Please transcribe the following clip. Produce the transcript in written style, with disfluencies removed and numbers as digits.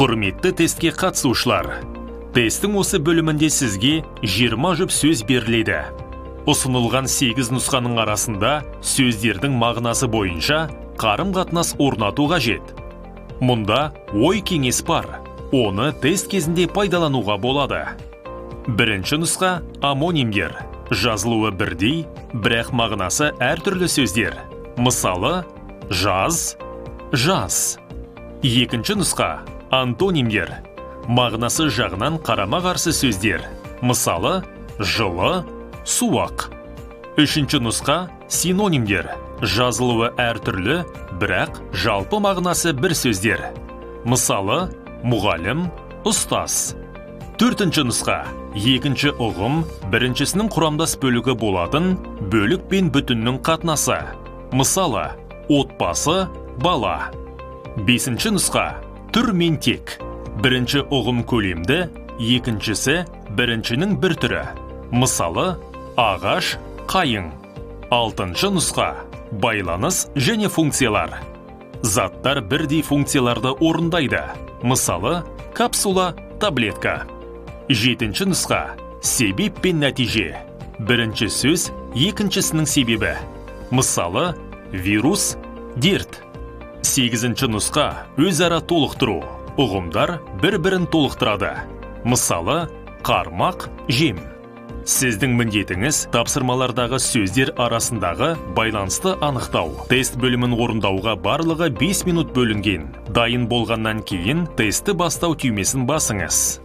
Құрметті тестке қатысушылар, тесттің осы бөлімінде сізге 20 жұп сөз беріледі. Ұсынылған 8 нұсқаның арасында сөздердің мағынасы бойынша қарым-қатынас орнату қажет. Мұнда ой кеңес бар, оны тест кезінде пайдалануға болады. Бірінші нұсқа – омонимдер. Жазылуы бірдей, бірақ мағынасы әртүрлі сөздер. Мысалы, жаз, жас. Екінші нұсқа – антонимдер. Мағынасы жағынан қарама-қарсы сөздер. Мысалы, жылы, суық. Үшінші нұсқа – синонимдер. Жазылуы әртүрлі, бірақ жалпы мағынасы бір сөздер. Мысалы, мұғалім, ұстаз. Төртінші нұсқа – екінші ұғым, біріншісінің құрамдас бөлігі болатын бөлік пен бүтіннің қатынасы. Мысалы, отбасы, бала. Бесінші нұсқа – түр мен тек. Бірінші ұғым көлемді, екіншісі біріншінің бір түрі. Мысалы, ағаш, қайың. Алтыншы нұсқа – байланыс және функциялар. Заттар бірдей функцияларды орындайды. Мысалы, капсула, таблетка. Жетінші нұсқа – себеп пен нәтиже. Бірінші сөз екіншісінің себебі. Мысалы, вирус, дерт. Сегізінші нұсқа – өзара толықтыру. Ұғымдар бір-бірін толықтырады. Мысалы, қармақ, жем. Сіздің міндетіңіз – тапсырмалардағы сөздер арасындағы байланысты анықтау. Тест бөлімін орындауға барлығы 5 минут бөлінген. Дайын болғаннан кейін тестті бастау түймесін басыңыз.